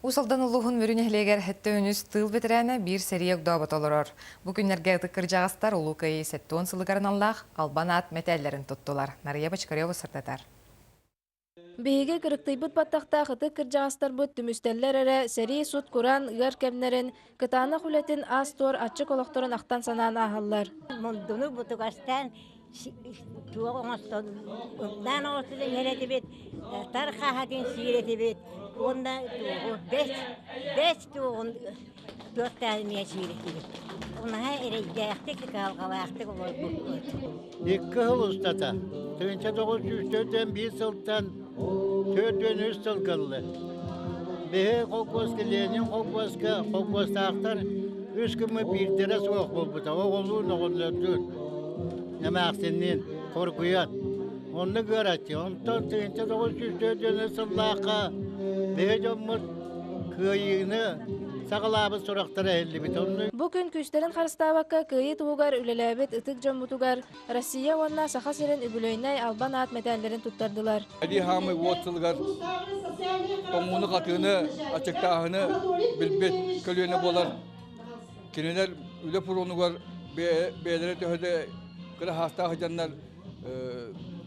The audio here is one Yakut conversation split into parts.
Уус Алдан улууһун Мүрү нэһилиэгэр 73 тыыл бэтэрээнэ биир сэрии огдообото олорор. Бу күннэргэ ытык кырдьаҕастар Улуу Кыайыы 70 сылыгар аналлаах Албан аат мэтээллэрин туттулар. Нарыйа Бочкарева сырдатар. Биһиги кырыктыйбыт баттахтаах ытык кырдьаҕастарбыт түмүстэллэр эрэ сэрии сут-кураан ыар кэмнэрин, кытаанах үлэтин аас-туор аччык олохторун ахтан-санаан ааһаллар. Мундуну бутугастаан туох оҥостон ымнаан оҥостон иһэр этибит, тар хааһатын сиир этибит уонна туоҕу бэс бэс туоҕун туохтаан эмиэ сиир этибит. Наһаа эрэйдээхтик, кыһалҕалаахтык олорбуппут. Икки сыл устата, 1941 сылтан 43 сыл кэллэ. Биһи холкуоска Ленин холкуоска холкуостаахтар үс күммүт биирдэрэ суох буолбута. Оҕолуун оҕонньордуун, эмээхсинниин хоргуйан. Оннук ыараччы. Онтон 1944 сыллаахха биһи дьоммут кыайыыны саҕалаабыт сурахтара иһиллибит. Онно Бу күн күүстэрин харыстаабакка кыайыы туһугар үлэлээбит ытык дьоммутугар Россия уонна Саха сирин үбүлүөйнэй албан аат мэтээллэрин туттардылар. Эдии хаамый уот сылыгар тоҥууну-хатыыны, аччыктааһыны билбит көлүөнэ буолар. Кинилэр үлэ фронугар бэйэлэрэ төһө да кыра хаастаах дьоннор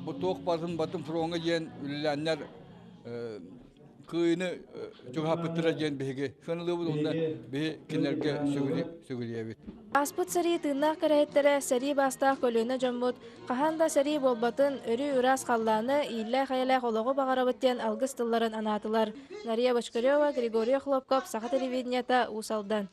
бу туох батын батын фроҥҥа диэн үлэлээннэр кыайыыны чугаһаппыттара диэн биһиги сыаналыыбыт уонна биһи кинилэргэ сүгүрүйэбит. Ааспыт сэрии тыыннаах кэрэһиттэрэ, сэрии баастаах көлүөнэ дьоммут хаһан да сэрии буолбатын, өрүү ыраас халлааны, ииллээх-эйэлээх олоҕу баҕарабыт диэн алгыс тылларын анаатылар. Нария Бочкарева, Григорий Охлопков, Саха телевидениета, Уус Алдан.